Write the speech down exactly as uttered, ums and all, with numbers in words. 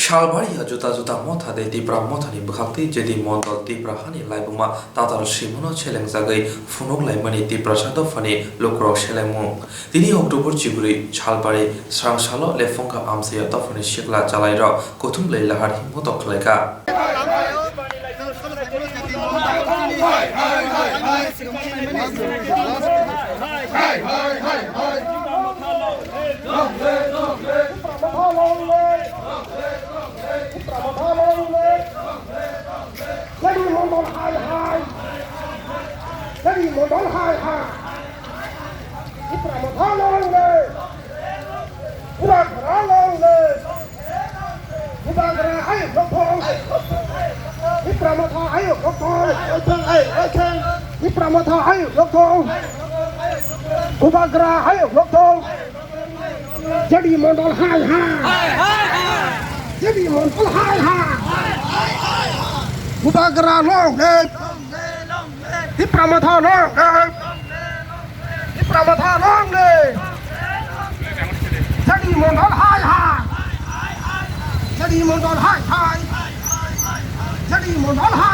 Salbari ya juda juda motha de Tipra mothani bwkhaktwi J D Mondol Tipra hani laibuma tatal simono selengjagwi phunuk laimani Tiprasa dophani lukurok selengmung. Tini October chibrwi salbari srangsalo Lephungkha Amsaya dophani sikla chalairok kuthumlai lahar himmotok khlaikha. Jadi mondol hai hai. Jadi mondol hai hai. Tipra motha long live. Bubagra long live. Bubagra ayuk long thong. Tipra motha ayuk long thong. Tipra motha ayuk long thong. Bubagra ayuk long thong. Jadi mondol hai hai. Jadi mondol hai hai. Bubagra long live. Tipra motha long live. Tipra motha long live. Jadi mondol hai hai. Jadi mondol hai hai. Jadi mondol hai.